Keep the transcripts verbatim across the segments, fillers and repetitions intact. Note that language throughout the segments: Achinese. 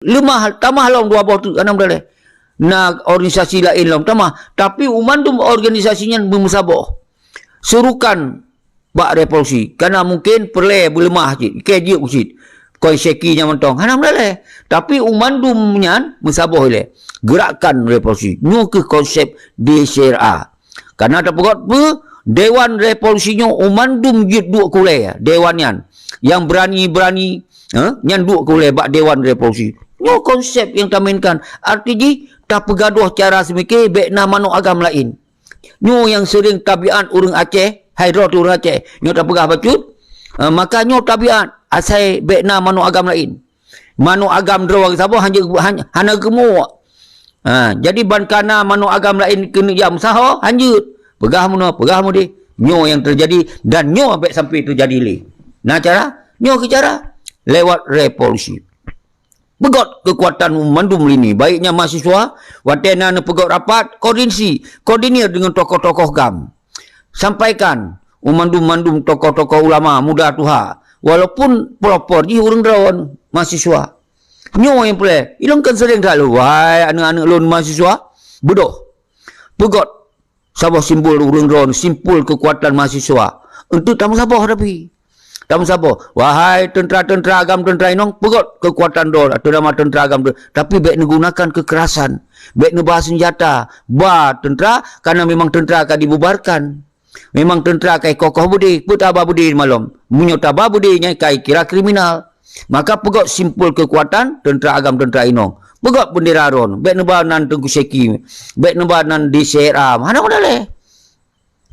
Leumah, tamah lom dua boh teuk, hana meudaleh. Na organisasi laén lom tamah, tapi u mandum organisasi nyan beumeusaboh. Seurukan bak revolusi. Karena mungkin peureulée beuleumah cit, ikei jeuet cit. Kon syeki nyang mantong, hana meudaleh. Tapi u mandum nyan meusaboh ilée. Gerakan revolusi. Nyoe keuh konsep D C R A. Karena tapeugét peue, Dewan Revolusi nyoe u mandum jeuet duek keu ulée, dewan nyan. Nyang beurani-beurani, eh, nyan duek keu ulée bak Dewan Revolusi. Nyoe konsep nyang tamainkan. Arti jih, tapeugadôh cara seumike bék na manok agam laén. Nyoe nyang seuring tabiat ureuëng Aceh, hai droe teuh ureuëng Aceh. Nyoe tapeugah bacut, eh, maka nyoe tabiat asai bék na manok agam laén. Manok agam droe saboh hana, hana, hana geumuek. Ha, jadi ban kana manok agam laén keuneuk jak meusaho, hanjeuet. Peugah meunoe, peugah meudeh. Nyoe nyang teujadi dan nyoe bék sampai teujadi lé. Na cara? Nyoe keuh cara. Lewat revolusi. Peugét keukuatan mandum lini, baik nyan mahasiswa, watée na neupeugét rapat, koordinasi, koordinir deungon tokoh-tokoh gam. Sampaikan u mandum-mandum tokoh-tokoh ulama muda tuha, walaupun pelopor jih ureuëng droe mahasiswa. Nyoe nyang peureulée, ilôn kan seuring that lôn, wahai aneuëk-aneuëk lôn mahasiswa, beudôh. Peugét saboh simbol ureuëng droe, simbol keukuatan mahasiswa. Untuk tameusaboh tapi. Tameusaboh, wahai teuntra-teuntra agam teuntra inong, peugét keukuatan droe atau nama teuntra agam teuntra, tapi bék neugunakan kekerasan. Bék neuba seunjata, ba teuntra, karena memang teuntra ka dibubarkan. Memang teuntra ka kokoh beudé, peue taba beudé malom. Meunyoe taba beudé nyan ka kira kriminal. Maka peugét simbol keukuatan teuntra agam teuntra inong. Peugét bendera droe, bék neuba nan Teungku Syeki, bék neuba nan D C R A, hana meudaleh.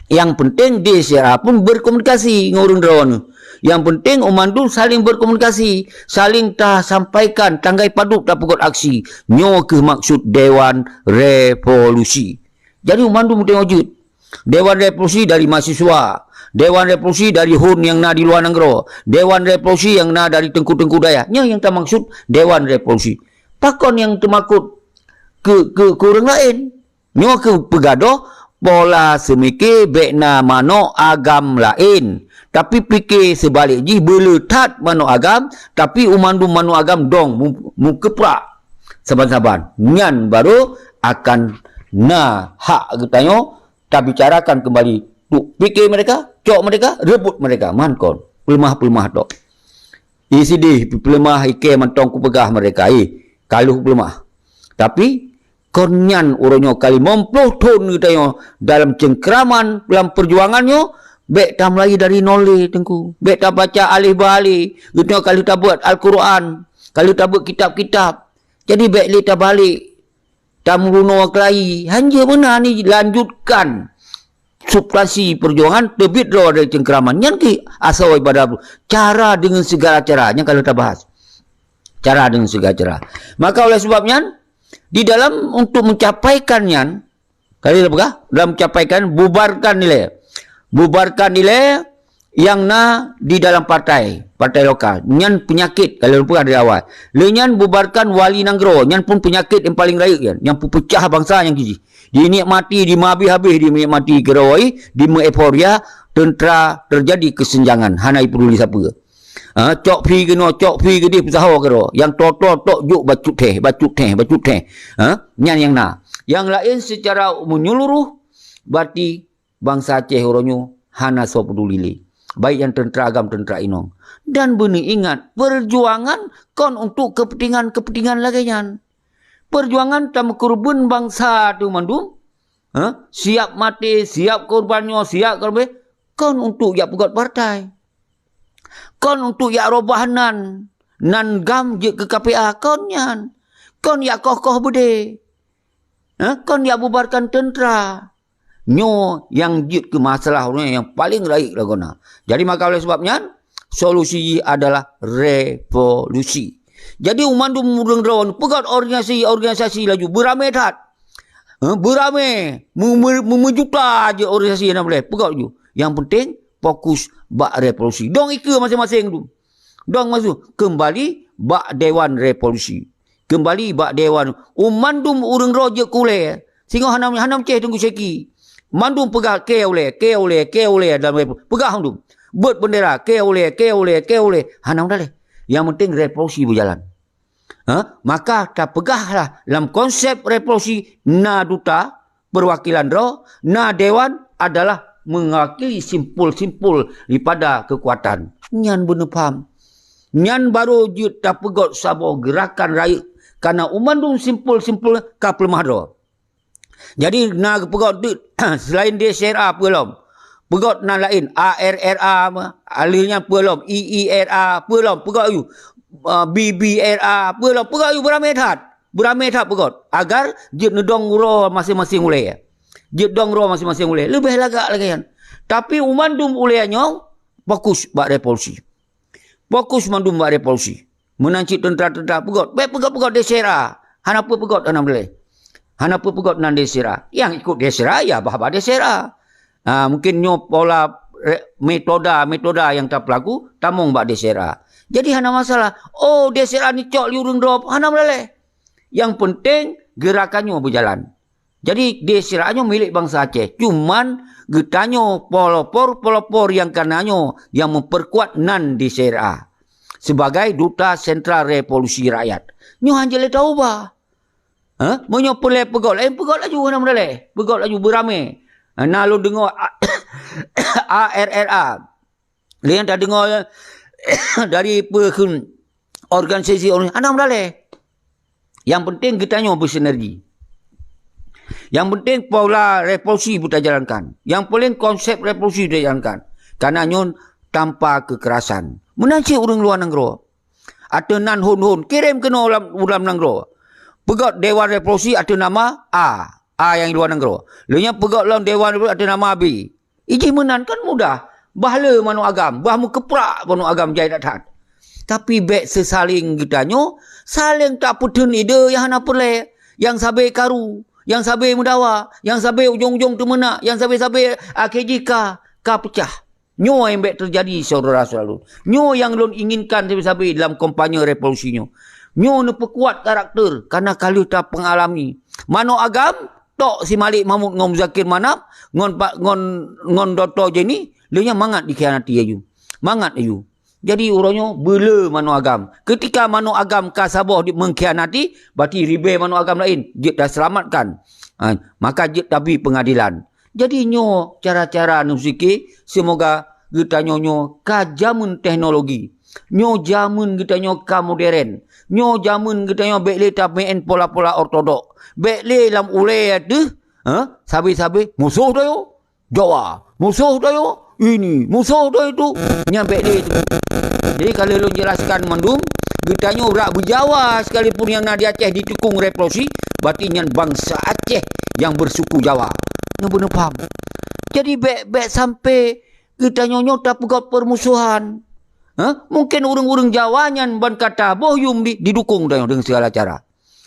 Yang penting D C R A pun berkomunikasi ngon ureuëng droe. Yang penting u mandum saling berkomunikasi, saling tasampaikan, tanggai padub tapeugét aksi. Nyoe keuh maksud Dewan Revolusi. Jadi u mandum teuh jeuet. Dewan Revolusi dari mahasiswa, Dewan Revolusi dari hun nyang na di luwa nanggroe, Dewan Revolusi nyang na dari teungku-teungku dayah. Nyoe nyang tamaksud Dewan Revolusi. Pakon nyang teumakot keu, keu, keu ureuëng laén? Nyoe keuh peugadôh pola seumike bék na manok agam laén, tapi pike seubalek jih beuleutat manok agam, tapi u mandum manok agam dong mu-, meukeuprak saban-saban. Nyan barô akan na hak geutanyoe tabicarakan keumbali. Tuk pike meureka, cok meureka, reubot meureka. Man kon, peuleumah-peuleumah tok. Isideh peuleumah ikei mantong kupeugah meureka, eh, ka lheueh peuleumah. Tapi, kon nyan uroe nyoe ka limong ploh thon geutanyoe dalam cengkraman, dalam peujuangan nyoe, bék tameulai dari nol lé, Teungku. Bék tabaca alif ba alé, geutanyoe ka lheueh tabeuet Al-Quran, ka lheueh tabeuet kitab-kitab. Jadi, bék lé tabalek, tameurunoe keulayi. Hanjeuet meunan ni lanjutkan substansi peujuangan teubiet droe dari cengkraman. Nyan keuh asoe ibadah. Cara dengan segala cara. Nyang ka lheueh tabahas. Cara dengan segala cara. Maka oleh sebab nyan, di dalam untuk mencapaikan nyan, kali peugah, dalam mencapaikan, bubarkan ilée. Bubarkan ilée nyang na di dalam partai, partai lokal. Nyan peunyakét, kalau peugah dari awai. Lé nyan bubarkan wali nanggroe, nyan pun peunyakét nyang paleng rayeuk nyan, nyang peupeucah bansa nyang keu jih. Dinikmati, dimeuhabéh-habéh dinikmati keudroe, dimeueuforia, teuntra teujadi keuseunjangan, hana jipeuduli sapeue. Ha, cok phi keunoe, cok phi keudeh, peusaho keudroe. Nyang toe-toe tok jok bacut theh, bacut theh, bacut theh. Ha, nyan nyang na. Nyang laén secara menyeluruh, berarti bansa Aceh uroe nyoe hana soe peuduli lé. Baik nyang teuntra agam, teuntra inong. Dan beuneuingat, peujuangan kon untuk keupeuntingan-keupeuntingan lagée nyan. Peujuangan tameukeureubeuen bansa teuh mandum, ha? Siap maté, siap korban nyoe, siap korban, kon untuk jak peugét partai. Kon untuk jak robah nan, nan gam jeuet keu K P A, kon nyan. Kon jak koh-koh beudé. Ha? Kon jak bubarkan teuntra. Nyoe nyang jeuet keu masalah ureuëng nyang paleng rayeuk lagoena. Jadi maka oleh sebab nyan, solusi jih adalah revolusi. Jadi u mandum ureuëng droe peugét organisasi-organisasi laju beuramé that. Ha, beuramé, me-, me-, meumeujuta jih organisasi nyang boleh peugét laju. Nyang penting fokus bak revolusi. Dong ikeue maséng-maséng tu. Dong maksud keumbali bak Dewan Revolusi. Keumbali bak dewan, u mandum ureuëng droe jeuet keu ulée. Singoh hana, hana meucéh Teungku Syeki. Mandum peugah, "Kée ulée, kée ulée, kée ulée," dalam revolusi. Peugah mandum. Beuet beundera, "Kée ulée, kée ulée, kée ulée." Hana meudaleh. Nyang penting revolusi beujalan. Ha? Maka tapeugahlah lam konsep revolusi na duta perwakilan droe, na dewan adalah mewakili simpul-simpul daripada kekuatan. Nyan beuneupham. Nyan baru jeuet tapeugot saboh gerakan rayeuk, karena u mandum simpul-simpul ka peuleumah droe. Jadi na geupeugot deuek selain D C R A peue lom. Peugot nan laén, A R R A, aleuh nyan peue lom, I I R A peue lom, peugot yu. Ah, B B R A peue lom, peugot yu, beuramé that. Beuramé that peugot agar jeuet neudong uroe maséng-maséng ulée. Jeuet dong uroe maséng-maséng ulée. Leubeh lagak lagée nyan. Tapi u mandum ulée nyoe fokus bak revolusi. Fokus mandum bak revolusi. Meunan cit teuntra-teuntra peugot. Bék peugot-peugot D C R A. Hana peue peugot hana meulée. Hana peue peugot nan D C R A. Nyang ikut D C R A, ya bah bak D C R A. Ha, mungkin nyoe pola re-, metoda-metoda nyang tapeulaku, tamong bak D C R A. Jadi hana masalah. Oh, D C R A ni cok li ureuëng droe, hana meulée. Nyang penting gerakan nyoe beujalan. Jadi, D C R A nyoe milék bansa Aceh. Cuman, geutanyoe pelopor-pelopor nyang kana nyoe nyang memperkuat nan D C R A sebagai Duta Sentral Revolusi Rakyat. Nyoe hana jeuet lé taubah. Hah? Meunyoe peureulée peugot laén, peugot laju hana meudaleh. Peugot laju beuramé. Na lôn deungoe A R R A. Lé nyang tadeungoe dari peue kheun organisasi orang hana meudaleh. Yang penting geutanyoe bersinergi. Yang penting pola revolusi beuta jalankan. Yang paling konsep revolusi beuta jalankan. Karena nyoe tanpa kekerasan. Meunan cit ureuëng luwa nanggroe. Ateueh nan hon-hon, kirém keunoe lam, u lam nanggroe. Peugot Dewan Revolusi ateueh nama A. A nyang luwa nanggroe. Lheueh nyan peugot lom Dewan Revolusi ateueh nama B. Ijih meunan kan mudah. Bah le manok agam, bah meukeuprak manok agam jai that-that. Tapi bék seusaléng geutanyoe, saléng tapeutheun ide nyang hana peureulée, nyang sabe karu, nyang sabe meudawa, nyang sabe ujong-ujong teumeunak, nyang sabe-sabe akhé jih ka, ka peucah. Nyoe nyang bék teujadi, syedara-syedara lôn. Nyoe nyang lôn inginkan sabe-sabe lam kampanye revolusi nyoe. Nyoe neupeukuat karakter, karena ka lheueh tapeungalami. Manok agam, tok si Malik Mahmud ngon Muzakir Manaf, ngon pa-, ngon, ngon Dokto Jenny, lheueh nyan mangat dikhianati aju. Mangat aju. Jadi, uroe nyoe beule manok agam. Keutika manok agam ka saboh di-, mengkhianati, berarti ribée manok agam laén jeuet taseulamatkan. Ha, maka jeuet tabi peungadilan. Jadi, nyoe cara-cara neusike, seumoga geutanyoe nyoe ka jameun teknologi. Nyoe jameun geutanyoe ka modern. Nyoe jameun geutanyoe bék lé tameu'en pola-pola ortodok. Bék lé lam ulée ateueh, ha, sabe-sabe musoh tanyoe Jawa, musoh tanyoe ini, musoh tanyoe itu. Nyan bék lé itu. Jadi, ka lheueh lôn jelaskan mandum, geutanyoe brat beujawa sekalipun nyang na di Aceh ditukung revolusi, berarti nyan bansa Aceh nyang bersuku Jawa. Nyoe beuneupham. Jadi, bék, bék sampai geutanyoe nyoe tapeugot permusuhan. Ha? Mungkin ureuëng-ureuëng Jawa nyan ban kata boh yum di-, didukung tanyoe dengan segala cara.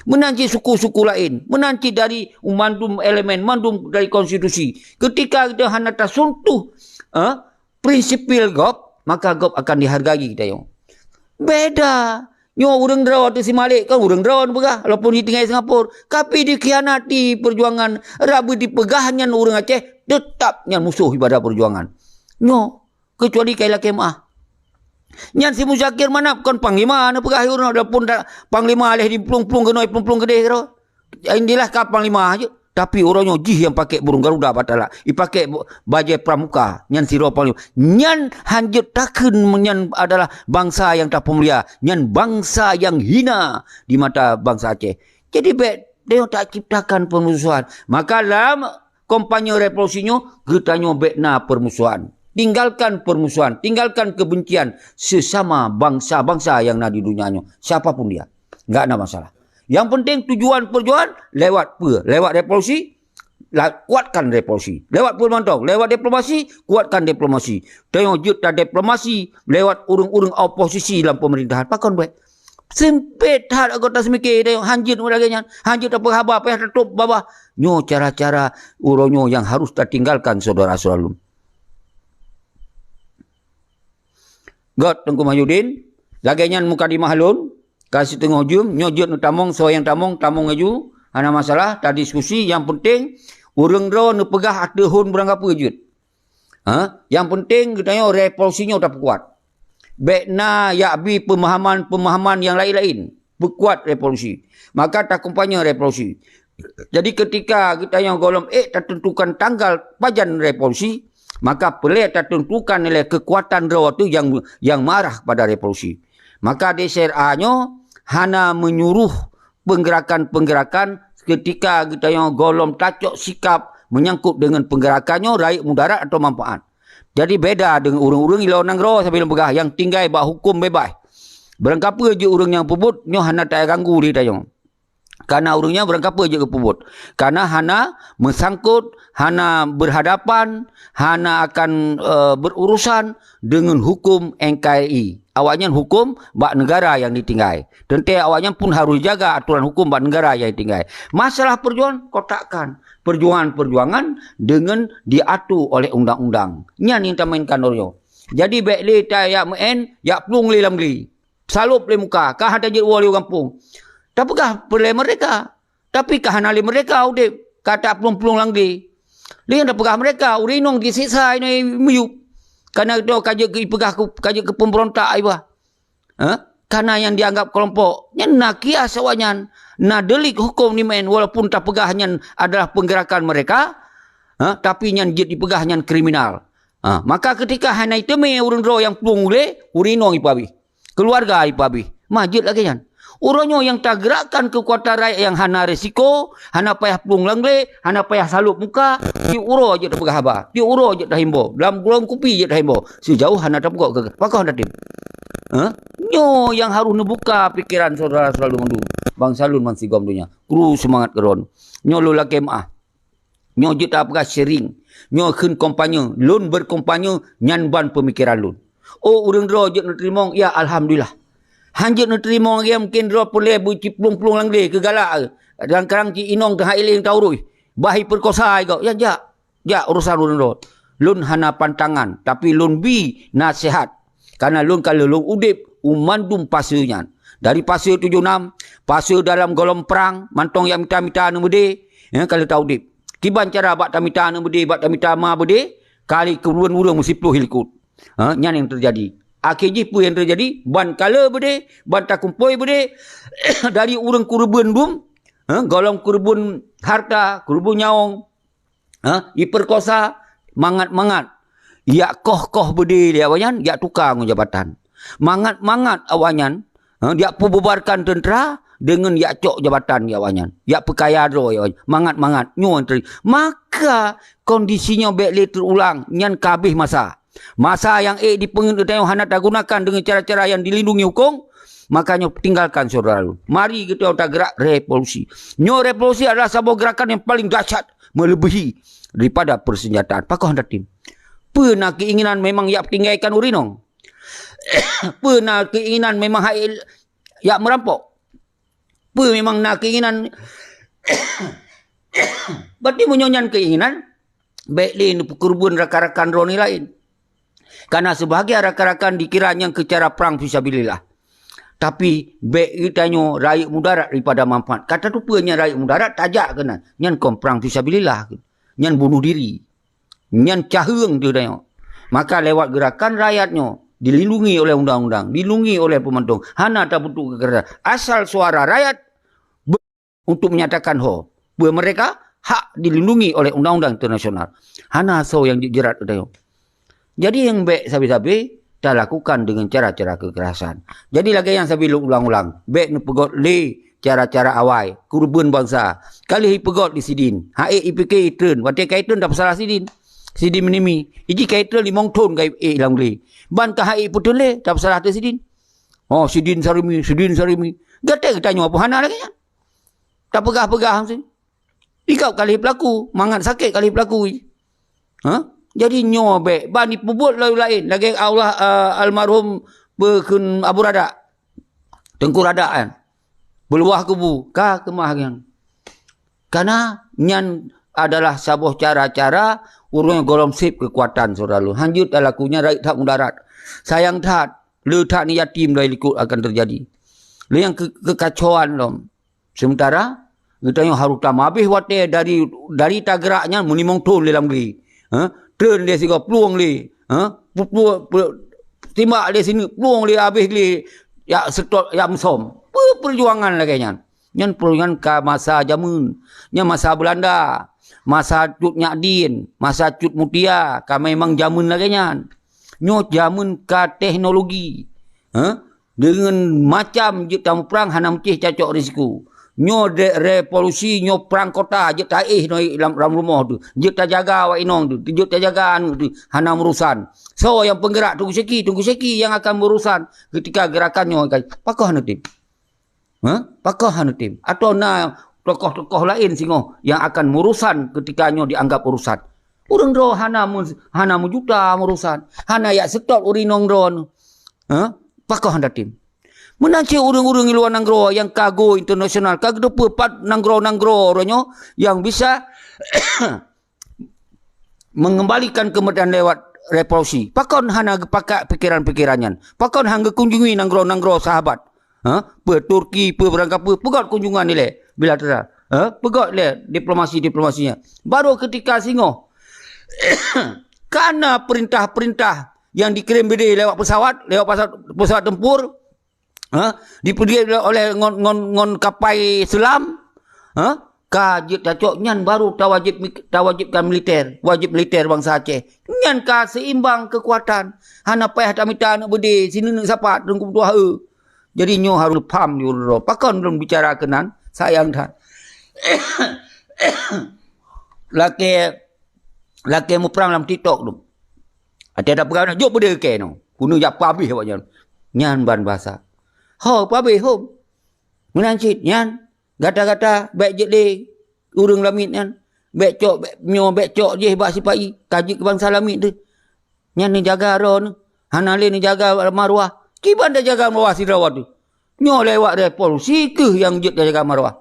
Meunan cit suku-suku laén, meunan cit dari mandum elemen, mandum dari konstitusi. Keutika geutanyoe hana tasuntuh, ha, prinsipil gob, maka gob akan dihargai geutanyoe. Beda. Nyoe ureuëng droe ateueh si Malik kan ureuëng droe neupeugah, walaupun jitinggai Singapura, tapi dikhianati perjuangan, rabu dipeugah nyan ureuëng Aceh, teutap nyan musoh ibadah perjuangan. Nyoe, kecuali kai lakée meu'ah. Nyan si Muzakir Manaf kon panglima neupeugah ureuëng, walaupun da-, panglima lheueh diplueng-plueng keunoe, plueng-plueng keudeh keudroe. Indilah ka panglima je. Tapi uroe nyoe jih nyang pakai burung garuda bak talak, ipakai bu-, bajée pramuka, nyan sidroe panglima. Nyan hanjeuet takheun nyan adalah bansa nyang tapeumulia, nyan bansa nyang hina di mata bansa Aceh. Jadi bék tanyoe tak ciptakan permusuhan. Maka lam kampanye revolusi nyoe, geutanyoe bék na permusuhan. Tinggalkan permusuhan, tinggalkan kebencian sesama bansa-bansa nyang na di dunia nyoe. Siapa pun dia. Enggak ada masalah. Yang penting tujuan perjuangan lewat peue? Lewat revolusi, la-, kuatkan revolusi. Lewat peue mantong? Lewat diplomasi, kuatkan diplomasi. Tanyoe jeuet tadiplomasi lewat ureuëng-ureuëng oposisi lam pemerintahan. Pakon bék? Sempit that anggota seumike tanyoe, hanjeuet lagée nyan, hanjeuet tapeuhaba, payah tatôb babah. Nyoe cara-cara uroe nyoe nyang harus tatinggalkan, syedara-syedara lôn. Göt Teungku Mahyudin, lagée nyan mukadimah lôn, ka siteungoh jeuem, nyoe jeuet neutamong, soe nyang tamong, tamong laju, hana masalah, tadiskusi, nyang penting, ureuëng droe neupeugah ateueh hon beurangkapeue jeuet. Ha? Nyang penting geutanyoe revolusi nyoe tapeukuat. Bék na yak bi peumahaman-peumahaman nyang laén-laén. peukuat revolusi. Maka takumpanye revolusi. Jadi ketika geutanyoe gohlom ék tatentukan tanggal pajan revolusi, maka peureulée tatentukan lé keukuatan droe teuh nyang, nyang marah kepada revolusi. Maka di S R A nyoe hana menyuruh penggerakan-penggerakan ketika geutanyoe gohlom tacok sikap menyangkut deungon penggerakan nyoe rayeuk mudarat atau manfaat. Jadi beda deungon ureuëng-ureuëng ilée nanggroe sabe lôn peugah nyang tinggai bak huköm beubaih. Barangkapeue jeuet ureuëng nyang peubuet nyoe hana taganggu lé tanyoe. Karena ureuëng nyan barangkapeue jeuet geupeubuet. Karena hana meusangkot, hana berhadapan, hana akan, eh, berurusan deungon huköm N K R I. Awaknyan huköm bak negara nyang ditinggai. Teuntée awaknyan pun harus jaga aturan huköm bak negara nyang ditinggai. Masalah perjuangan, kotakkan. Perjuangan-perjuangan deungon diatur oleh undang-undang. Nyan nyang tamainkan droe nyoe. Jadi bék lé tajak meu'en, jak plueng lé lam glé. Salôb lé muka, ka hana jeuet woe lé u gampông. Tapeugah peureulée merdeka. Tapi ka hana lé merdeka udeb, ka taplueng-plueng lam glé. Lé nyang tapeugah merdeka, ureuëng inong jisiksa inoe miyueb. Karena itu ka jeuet keu ipeugah keu, ka jeuet keu pemberontak iba. Ha? Karena nyang dianggap kelompok, nyan na kias awaknyan, na delik huköm dimeu'en walaupun tapeugah nyan adalah penggerakan mereka, ha? Tapi nyan jeuet dipeugah nyan kriminal. Ha? Maka ketika hana iteumé ureuëng droe nyang plueng ulée, ureuëng inong ipabih. Keuluwarga ipabih. Mah jeuet lagée nyan. Uroe nyoe nyang tagerakkan keukuatan rakyat nyang hana resiko, hana payah plueng lam glé, hana payah salôb muka, tieb uroe jeuet tapeugah haba, tieb uroe jeuet tahimbau, lam gulong kupi jeuet tahimbau, sijauh hana tapeugot keu pakoh hana tem. Ha? Nyoe nyang harôh neubuka pikeran syedara-syedara lôn mandum, bansa lôn bansigom donya. Kru seumangat keudroe. Nyoe lôn lakée meu'ah. Nyoe jeuet tapeugah sharing. Nyoe kheun kampanye. Lôn berkampanye nyan ban peumikeran lôn. Oh, ureuëng droe jeuet neuteurimong, ya alhamdulillah. Han jeuet neuteurimong lagée mungken droe peureulée beuciplueng-plueng lam glé keu galak. Kadang-kadang cit inong teuhai lé nyang taurôi. Bah ipeukosa igoe. Ya jak. Jak urusan ureuëng droe. Lôn hana pantangan, tapi lôn bi naseuhat. Karena lôn ka lheueh lôn udeb u mandum pase nyan. Dari pase tujoh nam, pase dalam gohlom prang, mantong jak mita-mita aneuk beudé, ya, ka lheueh taudeb. Kiban cara bak tamita aneuk beudé, bak tamita ma beudé, kali keureubeuen ureuëng meusiplôh likot. Ha, nyan nyang teujadi. Akhé jih peue nyang teujadi? Ban kale beudé, ban takumpôi beudé, dari ureuëng keureubeuen dum, ha, gohlom keureubeuen harta, keureubeuen nyawöng, ha, ipeukosa mangat-mangat. Jak koh-koh beudé lé awaknyan, jak tuka ngon jabatan. Mangat-mangat awaknyan, ha, jak peububarkan teuntra deungon jak cok jabatan di awaknyan. Jak peukaya droe awaknyan. Mangat-mangat nyoe teujadi. Maka kondisi nyoe bék lé teurulang, nyan ka habéh masa. Masa nyang ék dipeungeut geutanyoe hana tagunakan deungon cara-cara nyang dilindungi huköm, maka nyoe tinggalkan syedara lôn. Mari geutanyoe tagerak revolusi. Nyoe revolusi adalah saboh gerakan nyang paleng dahsyat meuleubèhi daripada peusenjataan. Pakoh hana tem. Peue na keinginan memang jak peutinggaikan ureuëng inong? Peue na keinginan memang hai jak meurampok? Peue memang na keinginan? Berarti meunyoe nyan keinginan, bék lé neupeukeureubeuen rakan-rakan droeneuh laén. Karena sebahagian rakan-rakan dikira nyan keu cara prang fisabilillah. Tapi bék geutanyoe rayeuk mudarat daripada manfaat. Ka tateupeue nyan rayeuk mudarat, tajak keunan. Nyan kon prang fisabilillah. Nyan bunoh diri. Nyan caheueng teuh tanyoe. Maka lewat gerakan rakyat nyoe dilindungi oleh undang-undang, dilindungi oleh peumantong. Hana tapeuduek kekerasan. Asal suara rakyat untuk menyatakan ho. Peue mereka hak dilindungi oleh undang-undang internasional. Hana soe nyang jeuet jeurat geutanyoe. Jadi nyang bék sabe-sabe talakukan deungon cara-cara kekerasan. Jadi lagée nyang sabe lôn ulang-ulang, bék neupeugot lé cara-cara awai, keureubeuen bansa. Ka lheueh ipeugét di sidin, han ék ipike itreun, watée ka itreun tapeusalah sidin. Sidin meunimi, iji ka itreun limong thon ka ék lam glé. Ban ka han ék peutreun lé, tapeusalah teuh sidin. Oh, sidin sarimi, sidin sarimi. Gata geutanyoe peue hana lagée nyan. Tapeugah-peugah meusti. Ikau ka lheueh peulaku, mangat sakét ka lheueh peulaku. Ha? Jadi nyoe bék ban ipeubuet lagée laén, lagée Allah, eh, almarhum peue kheun Abu Radak. Teungku Radak kan. Beuluwah kubu, ka keumah nyan. Karena nyan adalah saboh cara-cara ureuëng gohlom seb keukuatan syedara lôn. Hanjeuet talaku nyan rayeuk that mudarat. Sayang that, le that ni yatim dari likot akan terjadi. Le nyang ke-, kekacauan lom. Sementara geutanyoe harôh tameuhabéh watée dari, dari tagerak nyan meulimong thon lé lam glé. Ha? Treun lé sigoe plueng lé. Ha? Pu-, pu-, pu-, timbak lé sineuk plueng lé habéh glé. Jak seutôt, jak meusom. Peue Peujuangan lagée nyan. Nyan peujuangan ka masa jameun. Nyan masa Beulanda, masa Cut Nyak Dien, masa Cut Mutia, ka memang jameun lagée nyan. Nyoe jameun ka teknologi. Hah? Deungon macam jeuet tamuprang hana meucéh cacok risiko. Nyoe de-, revolusi, nyoe prang kota, jeuet taéh nyoe lam, lam rumoh tu. Jeuet tajaga awak inong tu. Jeuet tajaga aneuk tu. Hana meurusan. Soe nyang peugeurak? Teungku Syeki. Teungku Syeki nyang akan meurusan ketika geurakan nyoe. Pakon hana tem? Hah? Pakon hana tem? Atawa na tokoh-tokoh laén singoh nyang akan meurusan ketika nyoe dianggap urusan? Ureuëng droe hana mu-, hana meujuta meurusan, hana jak seutôt ureuëng inong droe nyoe. Hah? Pakon hana tem? Meunan cit ureuëng-ureuëng luwa nanggroe nyang ka go internasional, ka geuteupeue pat nanggroe-nanggroe uroe nyoe nyang bisa mengembalikan kemerdekaan lewat revolusi. Pakon hana geupakat pikeran-pikeran nyan? Pakon hana geukunjungi nanggroe-nanggroe sahabat? Ha? Peue Turki, peue barangkapeue, peugöt kunjungan ilée bilateral. Ha? Peugöt lé diplomasi-diplomasi nyan. Baru ketika singoh kana perintah-perintah nyang dikirim bidé lewat pesawat, lewat pesawat, pesawat tempur, ha, dipeudriek oleh ngon, ngon, ngon kapai seulam, ha, ka jeuet tacok, nyan baru tawajib, tawajibkan militer, wajib militer bansa Aceh. Nyan ka seimbang keukuatan. Hana payah tamita aneuk beudé, sineuk sapat, teungku tuha eu. Jadi nyoe harôh paham di ureuëng droe. Pakon lôn bicara keunan, sayang that. Lakée, lakée muprang lam TikTok tu. Até tapeugah, "Jok beudé keu nyoe." Keuneuk jak peuhabéh awak nyan. Nyan ban basa. Ho, peuhabéh hom. Meunan cit nyan, gata-gata bék jeuet lé ureuëng lamiet nyan. Bék cok, bék nyoe, bék cok jih bak sipa-i. Ka jeuet keu bansa lamiet tu. Nyan neujaga droe nyoe. Hana lé neujaga maruah. Kiban tajaga maruah sidroe tu? Nyoe lewat revolusi keuh nyang jeuet tajaga maruah.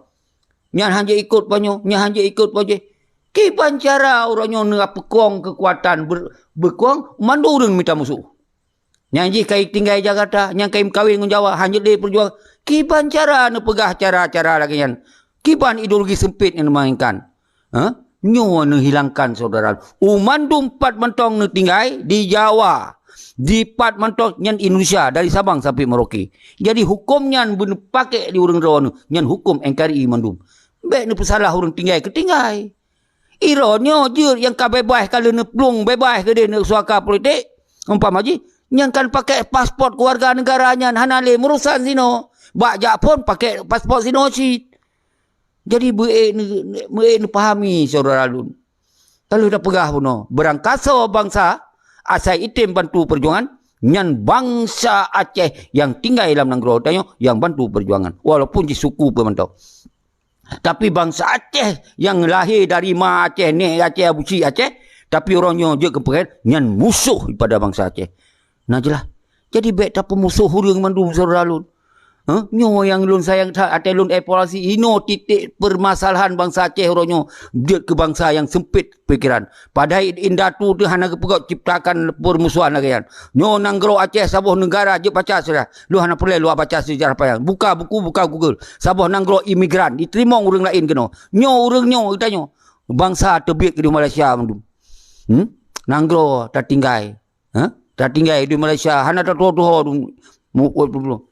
Nyan hana jeuet ikot po nyoe, nyan hana jeuet ikot po jih. Kiban cara uroe nyoe neupeukong keukuatan ber-, beukong, mandum ureuëng mita musoh. Nyang jih ka tinggai Jakarta, nyang ka meukawen ngon Jawa, hana jeuet lé peujuang. Kiban cara neupeugah cara-cara lagée nyan? Kiban ideologi sempit nyang neumainkan? Ha? Nyoe neuhilangkan, syedara. U mandum pat mantong neutinggai di Jawa. Di pat mantong nyan Indonesia, dari Sabang sampai Merauke. Jadi, huköm nyan beuneupakék di ureuëng droe nyoe, nyan huköm N K R I mandum. Bék neupeusalah ureuëng tinggai keu tinggai. Iroe nyoe jeuet nyang ka beubaih, ka lheueh neuplueng beubaih keudeh neusuaka politik. Umpama jih, nyang kan pakai paspot keluarga negara nyan hana lé meurusan sinoe. Bak jak phon pakai paspot sinoe cit. Jadi, beu-, beu-, neupahami, syedara lôn. Ka lheueh tapeugah bunoe, beurangkasoe bansa asai item bantu peujuangan, nyan bansa Aceh nyang tinggai lam nanggroe tanyoe nyang bantu peujuangan, walaupun jisuku peue mantong. Tapi bansa Aceh nyang lahé dari ma Aceh, nèk Aceh, abusi Aceh, tapi uroe nyoe jeuet keu peureulèe, nyan musoh daripada bansa Aceh. Na jeulaih. Jadi bèk tapeumusoh ureueng mandum, syedara lôn. Hah? Nyoe nyang lôn sayang that, até lôn evaluasi inoe titik peumasalahan bansa Aceh uroe nyoe jeuet keu bansa nyang seumpet pikeran. Padahai indatu teuh hana geupeugöt ciptakan peurmusohan lagèe nyan. Nyoe nanggroe Aceh saboh neugara jeuet baca seujarah. Lôn hana peureulèe lôn baca seujarah panyang. Buka buku, buka Google. Saboh nanggroe imigran, jiteurimong ureueng laén keunoe. Nyoe ureueng nyoe geutanyoe. Bansa teubiet keu di Malaysia mandum. Hmm? Nanggroe tatinggai. Ha? Tatinggai di Malaysia, hana tatuho-tuho.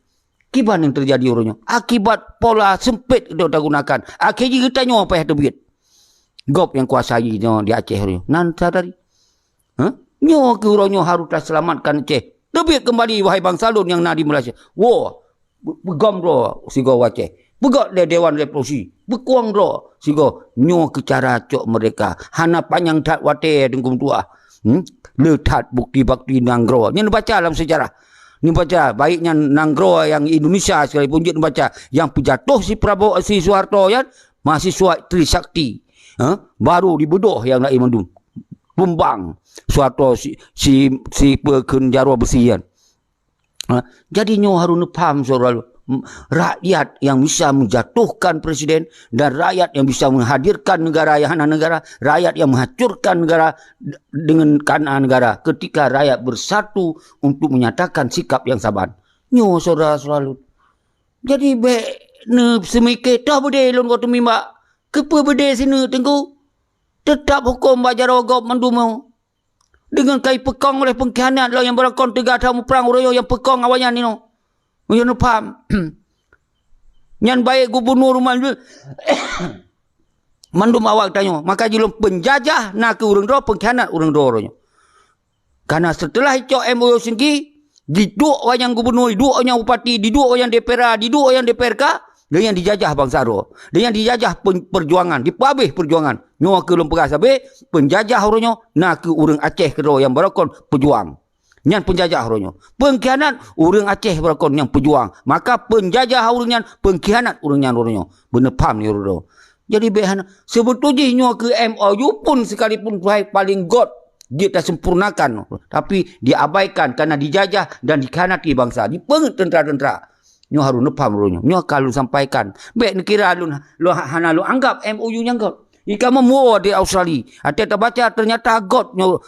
Kiban nyang teujadi uroe nyoe? Akibat pola seumpet nyang tagunakan. Akhé jih geutanyoe payah teubiet. Gob nyang kuasai nyoe di Aceh uroe nyoe. Nan sadari. Ha? Nyoe keuh uroe nyoe harôh taseulamatkan Aceh. Teubiet keumbali, wahai bansa lôn nyang na di Malaysia. Woe! Be-, beugom droe sigoe u Aceh. Peugöt lé Dewan Revolusi. Beukueng droe sigoe. Nyoe keuh cara cok meurdeka. Hana panyang that watèe, Teungku meutuah. Hmm? Le that bukeuti-bukeuti nanggroe. Nyan neubaca lam seujarah. Neubaca, baik nyan nanggroe nyang Indonesia sekalipun, jeuet neubaca. Nyang peujatoh si Prabowo, si Soeharto nyan, mahasiswa Trisakti. Ha? Baru dibeudôh nyang laén mandum. Tumbang Soeharto si, si, si peukheun jaroe beusi nyan. Ha, jadi nyoe harôh neupaham, syedara lôn. M-, rakyat nyang bisa menjatuhkan presiden dan rakyat nyang bisa menghadirkan negara nyang hana negara, rakyat nyang menghancurkan negara d-, dengan kana negara ketika rakyat bersatu untuk menyatakan sikap nyang saban. Nyoe, syedara-syedara lôn. Jadi bèk neuseumiké, toh beudé lôn ka teumimba. Keupeue beudé sineuk, Teungku? Teutap huköm bak jaroe gob mandum nyoe. Deungon ka ipeukong oleh peungkhianat lom nyang beulakon teuga that muprang uroe nyoe nyang peukong awaknyan inoe. Meunyoe neupaham. Nyan baik gubunur mandum, mandum awak tanyoe. Maka jilom peunjajah na keu ureuëng droe, peungkhianat ureuëng droe nyoe. Karena setelah icok M O U Helsinki, diduek awak nyang gubunur, diduek awak nyang bupati, diduek awak nyang D P R A, diduek awak nyang D P R K, dan nyang dijajah bansa droe. Dan nyang dijajah pen-, perjuangan, dipeuabéh perjuangan. Nyoe keuh lôn peugah sabe, peunjajah uroe nyoe na keu ureuëng Aceh keudroe nyang barokon peujuang. Nyan peunjajah uroe nyoe. Peungkhianat ureuëng Aceh barokon nyang peujuang. Maka peunjajah ureuëng nyan, peungkhianat ureuëng nyan uroe nyoe. Beuneupham ni uroe nyoe. Jadi bék hana, seubeutôi jih nyoe keu M O U pun sekalipun tuha paling göt jeuet tasempurnakan, tapi diabaikan karena dijajah dan dikhianati bansa, dipeungeut teuntra-teuntra. Nyoe harôh neupham uroe nyoe. Nyoe ka lôn sampaikan. Bék neukira lôn, lôn hana lôn anggap M O U nyang göt. Jika meumuwoe di Australia, até tabaca ternyata göt nyoe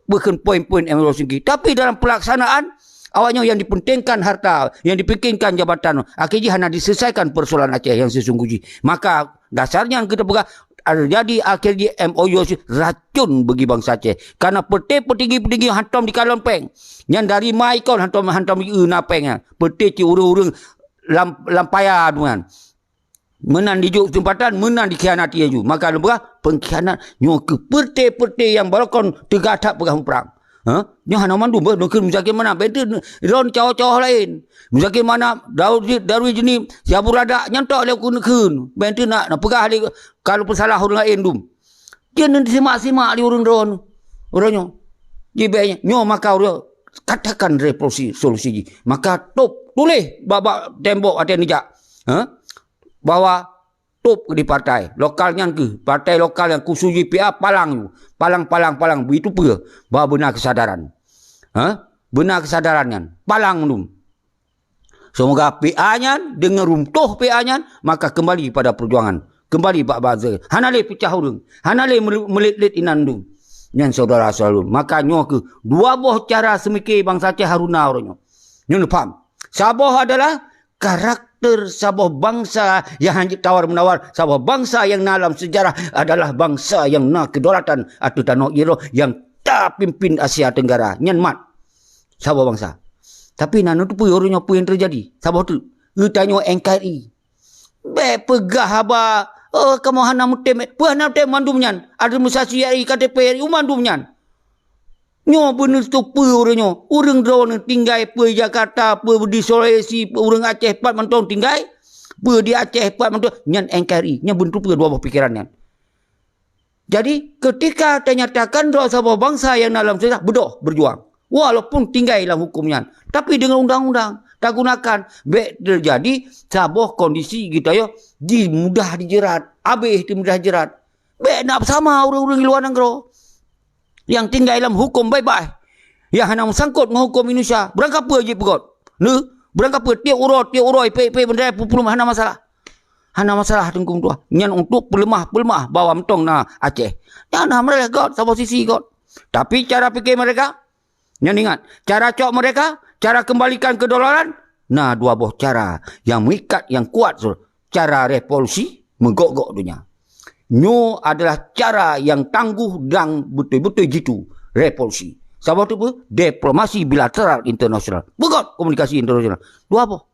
beukeun poin-poin M O U Helsinki. Tapi dalam pelaksanaan, awak nyoe yang dipentingkan harta, yang dipikirkan jabatan, akhé jih hana diselesaikan persoalan Aceh yang sesungguh jih. Maka dasar nyan kita peugah, jadi akhé jih M O U racun bagi bansa Aceh. Karena peuté peutinggi-peutinggi hantom dikalon péng. Nyan dari ma ikon hantom, hantom i na péng nyan. Peuté cit ureuëng-ureuëng lam, lam paya tu nyan. Meunan dijok keuseumpatan, meunan dikhianati laju. Maka lôn peugah, peungkhianat nyoe keuh peuté-peuté nyang barokon teuga that peugah muprang. Ha? Nyoe hana mandum beuh, nyoe keuh Muzakir Manaf. Bék teuh ron cawah-cawah laén. Muzakir Manaf, Darul Ji-, Darul Jeuni, Sabu Radak, nyan tok lé keuneukheun. Bék teuh nak, nak peugah lé ka lôn peusalah ureuëng laén dum. Jeuet neusimak-simak lé ureuëng droeneuh. Uroe nyoe. Jibée nyoe maka uroe katakan revolusi solusi jih. Maka top tuléh bak, bak tembok watée neujak. Ha? Bahwa top di partai lokal nyan keuh, partai lokal nyang khusus jih P A palang, palang, palang, palang, beuteupeue bahwa beuna keusadaran. Ha? Beuna keusadaran nyan. Palang dum. Seumoga P A nyan, deungon runtoh P A nyan, maka keumbali pada peujuangan. Keumbali bak bansa. Hana lé peucah ureuëng. Hana lé melu-, meulet-let inan dum. Nyan syedara selalu. Maka nyoe keuh dua boh cara seumike bansa Aceh harôh na uroe nyoe. Nyoe neupham. Saboh adalah karakter saboh bansa nyang hanjeuet tawar-meunawar. Saboh bansa nyang na lam seujarah adalah bansa nyang na kedaulatan ateueh tanoh Iroh nyang tapimpin Asia Tenggara. Nyan mat. Saboh bansa. Tapi na neuteupeue uroe nyoe peue nyang teujadi. Saboh teuk. Geutanyoe N K R I. Bék peugah haba, "Oh, kamoe hana meutem." Peue hana meutem mandum nyan? Administrasi R I, K T P R I, mandum nyan. Nyoe beuneuteupeu uroe nyoe. Ureuëng droeneuh tinggai peue Jakarta, peue di Sulawesi, peue ureuëng Aceh pat mantong tinggai. Peue di Aceh pat mantong. Nyan N K R I. Nyan beuneuteupeu dua boh pikeran nyan. Jadi, ketika tanyatakan droe saboh bansa nyang na lam seujarah, beudôh beujuang. Walaupun tinggai lam huköm nyan, tapi deungon undang-undang tagunakan, bék teujadi saboh kondisi geutanyoe jimudah dijerat, abéh jimudah jerat. Bék na sama ureuëng-ureuëng luwa nanggroe nyang tinggai lam huköm baih-baih, nyang hana meusangkot ngon huköm Indonesia. Beurangkapeue jipeugöt? Neu, beurangkapeue tiep uroe, tiep uroe, ipék-ipék bendera peupuléh hana masalah. Hana masalah Teungku meutuah. Nyan untuk peuleumah-peuleumah bahwa mantong na Aceh. Nyan na meureh göt, saboh sisi göt. Tapi cara pikir mereka, nyan ingat, cara cok mereka, cara kembalikan kedaulatan, na dua boh cara nyang meuikat, nyang kuat, cara revolusi, meugok-gok donya. Nyoe adalah cara nyang tangguh dan beutôi-beutôi jitu revolusi. Saboh teupeu, diplomasi bilateral internasional. Beugöt komunikasi internasional. Dua boh.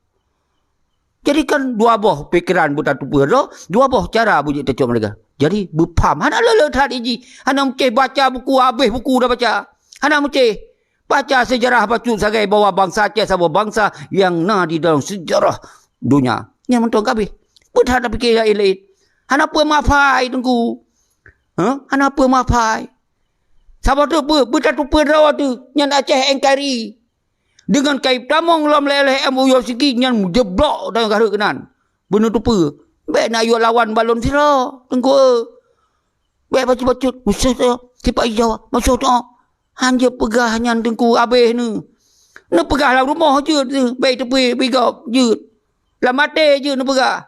Jadi kan dua boh pikeran beutatupeue droe, dua boh cara beujeuet tacok meulagak. Jadi beupaham, hana le-le that jih, hana meucéh baca buku, habéh buku dah baca. Hana meucéh. Baca seujarah bacut sagai bahwa bansa Aceh saboh bansa nyang na di dalam seujarah donya. Nyang mantong ka habéh. Peue that tapike laén-laén. Hana peue mafai Teungku. Hah? Hana peue mafai. Saboh teupeu, beutatupeue droe teuh nyan Aceh N K R I. Deungon kayém tamong lom lé-lé M O U sigi nyan meujeblok dan gareuek keunan. Beuneuteupeu, bék na yue lawan balon sidroe, Teungku. Bék bacut-bacut, musoh teuh, sipat ijawab, musoh teuh. Hanjeuet peugah nyan Teungku, abéh neu. Neupeugah lam rumoh jeuet neu, bék teupeu bigop jeuet. Lam até jeuet neupeugah.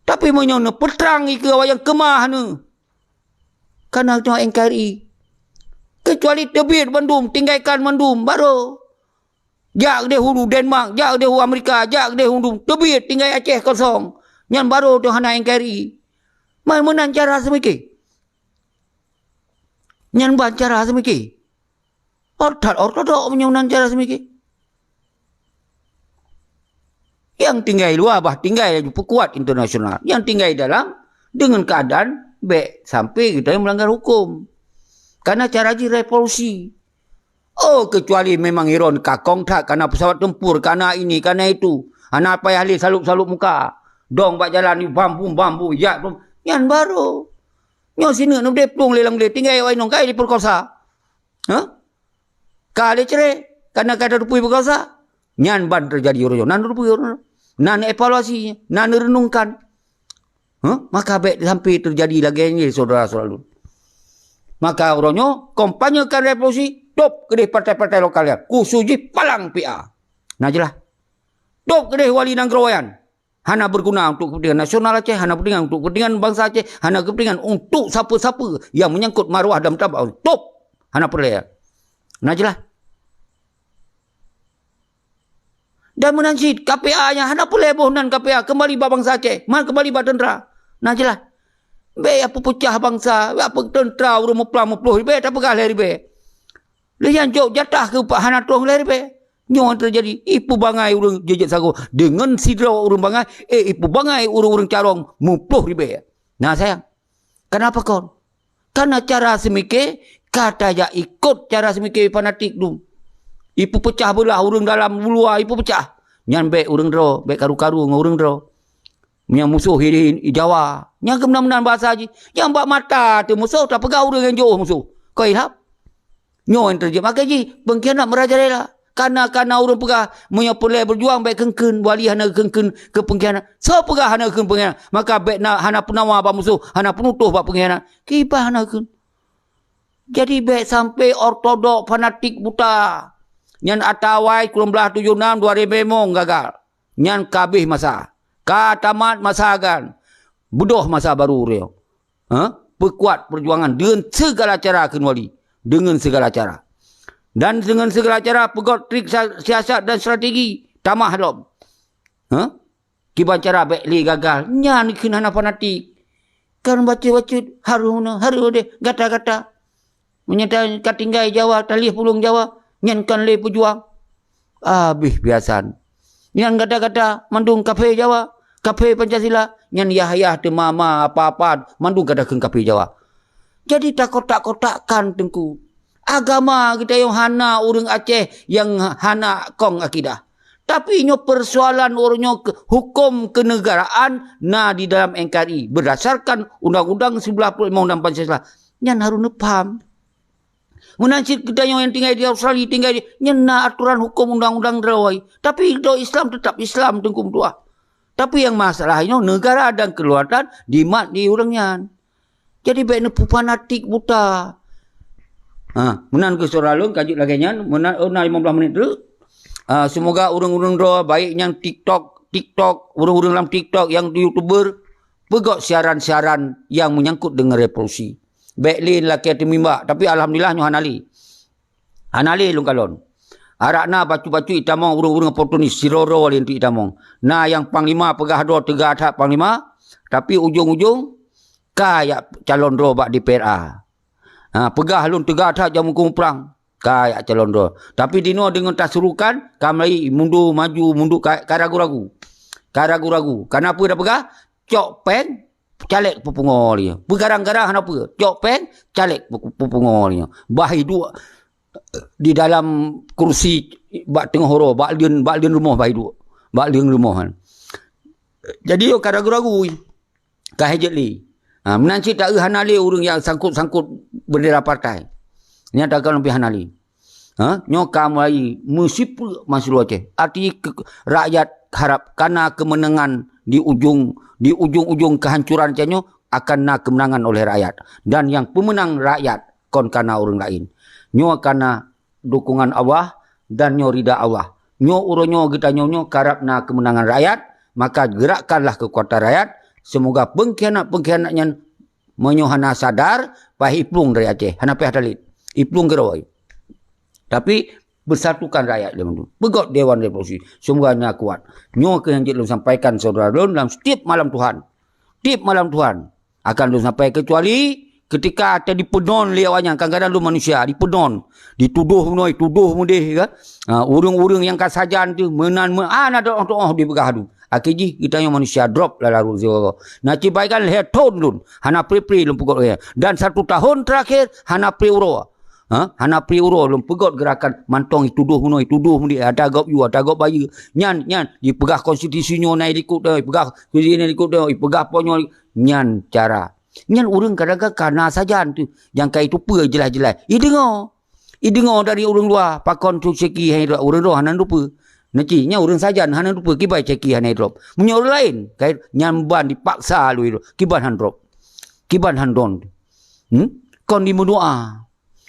Tapi meunyoe neupeutrang ikeue awak nyang keumah neu, kana teuh N K R I. Keucuali teubiet bandum, tinggaikan bandum, baru. Jak deh u Denmark, jak deh u Amerika, jak deh u teubiet tinggai Aceh kosong. Nyan baru teuh hana N K R I. Man meunan cara seumike. Nyan ban cara seumike. Or-, that ortodok meunyoe meunan cara seumike. Nyang tinggai luwa bah tinggai laju peukuat internasional. Nyang tinggai dalam deungon keuadaan bèk sampai geutanyoe meulanggar huköm. Karena cara jih revolusi. Oh, kecuali memang iron kakong that, kana pesawat tempur, kana ini, kana itu. Hana payah lé salop-salop muka. Dong bak jalan ni bambu-bambu, jak bam-, nyan baru. Nyoe sineuk neudeh plueng lé lam glé, tinggai awak inong kai diperkosa. Hah? Ka lé cre, kana ka tatupui perkosa. Nyan ban teujadi uroe nyoe. Nan tatupui uroe nyoe. Nan evaluasi, nan renungkan. Huh? Maka bèk sampai teujadi lagèe nyoe, syedara-syedara lôn. Maka uroe nyoe, kampanye kan revolusi, top keudeh partai-partai lokal nyan. Khusus jih palang P A. Nah, jeulaih. Top keudeh wali nanggroe nyan. Hana berguna untuk kepentingan nasional Aceh, hana kepentingan untuk kepentingan bangsa Aceh, hana kepentingan untuk siapa-siapa yang menyangkut maruah dan martabat. Top. Hana peureulèe. Nah, jeulaih. Dan meunan cit, K P A nyan hana peureulèe boh nan K P A keumbali bak bansa Aceh, man keumbali bak teuntra. Nah, jeulaih. Bèk ya peupeucah bansa, ya pe-, teuntra ureueng meuplang meuploh ribèe, tapeugah lhèe ribèe. Lheuh nyan jok jatah keu hana troh lhèe ribèe. Nyoe teujadi, ipeubangai ureueng jeuet sagoe. Deungon sidroe ureueng bangai, eh, ipeubangai ureueng-ureueng carông meuploh ribèe. Nah, sayang. Kenapa kon? Karena cara seumike ka tajak ikot cara seumike fanatik dum. Ipeupeucah beulah ureueng dalam luwa ipeupeucah. Nyan bèk ureueng droe, bèk karu-karu ngon ureueng droe. Meunyoe musoh i, i Jawa, nyan keuh meunan-meunan basa jih. Nyang bak mata teuh musoh, tapeugah ureueng nyang jiôh musoh. Kon ilham. Nyoe nyang teujeuet. Maka jih, pengkhianat merajalela. Kana-kana ureueng peugah, meunyoe peureulèe beujuang bèk kheun-kheun, wali hana kheun-kheun keu pengkhianat. Soe peugah hana kheun pengkhianat? Maka bèk na, hana peunawa bak musoh, hana peunutoh bak pengkhianat. Kiban hana kheun. Jadi bèk sampai ortodok fanatik buta. Nyan ata awai sikureueng blaih tujoh nam dua ribèe limong gagal. Nyan ka abéh masa. Ka tamat masa gan. Beudôh masa baru uroe nyoe. Ha? Peukuat peujuangan deungon segala cara kheun wali. Deungon segala cara. Dan deungon segala cara peugöt trik sa-, siasat dan strategi. Tamah lom. Ha? Kiban cara bèk lé gagal. Nyan kheun hana fanatik. Kan bacut-bacut, hareuh na, hareuh deh, gata-gata. Meunyoe ta-, ka tinggai Jawa, talheuh pulang Jawa, nyan kan lé peujuang. Abéh piasan. Nyan gata-gata mandum kafé Jawa, kafé Pancasila, nyan yah-yah teuma ma apa-apa mandum gata kheun kafé Jawa. Jadi takotak-kotakkan Teungku. Agama geutanyoe hana ureueng Aceh nyang hana kong akidah. Tapi nyoe persoalan uroe nyoe ke-, huköm kenegaraan na di dalam N K R I berdasarkan Undang-Undang sembilan puluh lima Undang Pancasila. Nyan harôh neupaham. Meunan cit geutanyoe nyang tinggai di Australia, tinggai di, nyan na aturan huköm undang-undang droe. Tapi droe Islam tetap Islam Teungku meutuah. Tapi nyang masalah nyoe negara dan kedaulatan dimat di ureueng nyan. Jadi bèk neupeu fanatik buta. Ha, meunan keuh syedara lôn, ka jeuet lagèe nyan, meunan, oh, na limong blaih menit teuk. Ah, semoga ureueng-ureueng droe, baik nyang TikTok, TikTok, ureueng-ureueng lam TikTok, nyang YouTuber, peugöt siaran-siaran nyang menyangkut deungon revolusi. Bèk lé lakèe teumeuimbak, tapi alhamdulillah nyoe hana lé. Hana lé lôn kalon. Arak na bacut-bacut itamong ureueng-ureueng oportunis, sidroe-droe lé teuk itamong. Na nyang panglima peugah droe teuga that panglima, tapi ujong-ujong ka jak calon droe bak D P R A. Ha, peugah lôn teuga that jamukung prang, ka jak calon droe. Tapi dinoe deungon tasurukan, ka mulai mundur maju, mundur ka, ka ragu-ragu. Ka ragu-ragu. Kana peue tapeugah? Cok péng, caleg peupungo lé. Peugarang-garang hana peue. Cok péng, caleg peupungo lé. Bah iduek di dalam kursi bak teungoh uroe, bak leuen, bak leuen rumoh bah iduek. Bak leuen rumoh nyan. Jadi yo ka ragu-ragu. Ka hijeuet lé. Ha, meunan cit taeu hana lé ureueng nyang sangkot-sangkot bendera partai. Nyan takalon pih hana lé. Ha, nyoe ka mulai meusipeuek masyarakat Aceh. Arti ke-, rakyat harap kana kemenangan di ujong, di ujong-ujong kehancuran Aceh nyoe akan na kemenangan oleh rakyat. Dan nyang peumeunang rakyat kon kana ureueng laén. Nyoe kana dukungan Allah dan nyoe rida Allah. Nyoe uroe nyoe geutanyoe nyoe karab na kemenangan rakyat, maka gerakkanlah kekuatan rakyat. Semoga pengkhianat-pengkhianat nyan meunyoe hana sadar, payah iplueng dari Aceh. Hana payah talét. Iplueng keudroe. Tapi bersatukan rakyat lé mandum. Peugöt Dewan Revolusi. Semoga na kuat. Nyoe keuh nyang jeuet lôn sampaikan syedara lôn dalam setiap malam Tuhan. Tiep malam Tuhan akan lôn sampai, kecuali Ketika ata dipeunon lé awaknyan, kadang-kadang lôn manusia, dipeunon, ditudoh meunoe, ditudoh meudeh, kan? Ha, ureuëng-ureuëng nyang ka sajan tu, meunan, meunan, ada tuoh-tuoh dipeugah tu. Akhé jih, geutanyoe manusia drop lam lalu sigoe. Na cit baik kan lhée thon lôn, hana pri-pri lôn peugöt lagée nyan. Dan satu tahun terakhir, hana pri uroe. Ha? Hana pri uroe lôn peugöt gerakan mantong itudoh meunoe, itudoh meudeh, ata gob yue, ata gob bayeue. Nyan, nyan, dipeugah konstitusi nyoe na ilikot, eh, ipeugah konstitusi na ilikot, eh, ipeugah po nyoe, nyan cara. Nyan ureuëng kadang-kadang kana sajan tu, nyang ka itupeue jeulaih-jeulaih. Ideungoe. Ideungoe dari ureuëng luwa, pakon tu ceki hana idrop, ureuëng droe hana dupeue. Na cit, nyan ureuëng sajan hana dupeue, kiban ceki hana idrop. Meunyoe ureuëng laén, ka, nyan ban dipaksa lé idrop, kiban han drop. Kiban han don. Hmm? Kon dimeudoá.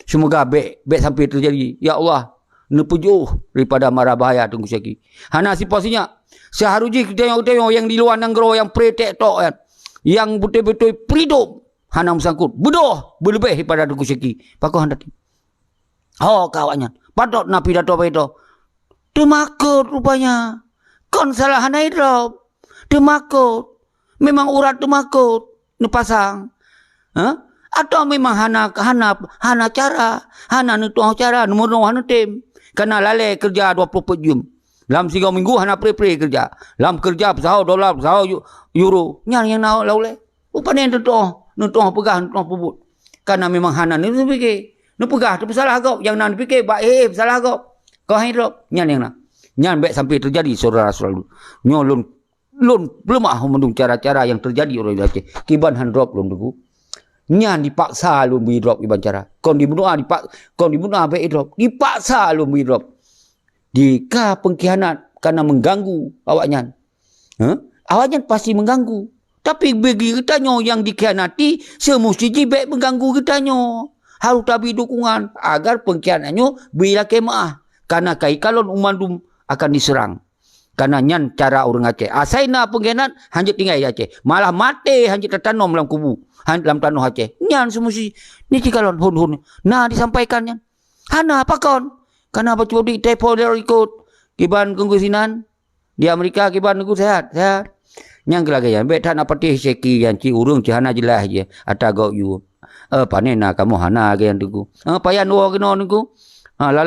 Seumoga bék, bék sampai teujadi. Ya Allah, neupeujiôh daripada mara bahaya Teungku Syaki. Hana sipo sinyak. Seuharôh jih geutanyoe-geutanyoe nyang di luwa nanggroe nyang pretek tok nyan, nyang beutôi-beutôi peulidop, hana meusangkot. Beudôh beuleubeh daripada Teungku Syaki. Pakon hana teuh. Ho ka awaknyan. Patot na pidato-pidato. Teumakot rupanya. Kon salah hana idrop. Teumakot. Memang urat teumakot neupasang. Ha? Atawa memang hana, hana, hana cara, hana neutuoh cara, neumeunoe hana tem. Kana lalée keureuja dua ploh peuet jeuem. Lam sigoe minggu hana pre-pre keureuja. Lam keureuja peusaho dolar, peusaho eu-, euro. Nyan nyang na lam ulée. Upane neutuoh, neutuoh peugah, neutuoh peubuet. Kana memang hana neupike. Neupeugah teupeusalah gob, nyang na neupike bak éh peusalah gob. Kah idrop, nyan nyang na. Nyan bék sampai teujadi, syedara-syedara lôn. Nyoe lôn Lôn peuleumah mandum cara-cara nyang teujadi ureuëng Aceh. Kiban han drop lôn Teungku. Nyan dipaksa lôn bri drop kiban cara. Kon dimeudoá dipak-, kon dimeudoá bék idrop. Dipaksa lôn bri drop. Di ka pengkhianat kana mengganggu awaknyan. Huh? Awaknyan pasti mengganggu. Tapi bagi geutanyoe nyang dikhianati, seumusti jih bék mengganggu geutanyoe. Harôh tabri dukungan agar pengkhianat nyoe bri lakée meuáh. Kana kai kalon u mandum akan diseurang. Kana nyan cara ureuëng Aceh. Asai na peungkhianat, hanjeuet tinggai di Aceh. Malah maté hanjeuet tatanom lam kubu, han-, lam tanoh Aceh. Nyan seumusti. Ni cit kalon hon-hon na disampaikan nyan. Hana pakon. Kana bacut di telepon lewat ikot. Kiban Teungku sinan. Di Amerika kiban Teungku sehat, sehat. Nyang keu lagée nyan, bék that na patéh Syaki nyan cit ureuëng cit hana jeulaih jih. Ata gob yue. Eh, pane na kamoe hana lagée nyan Teungku. Eh, payan woe keunoe Teungku. Ha, lam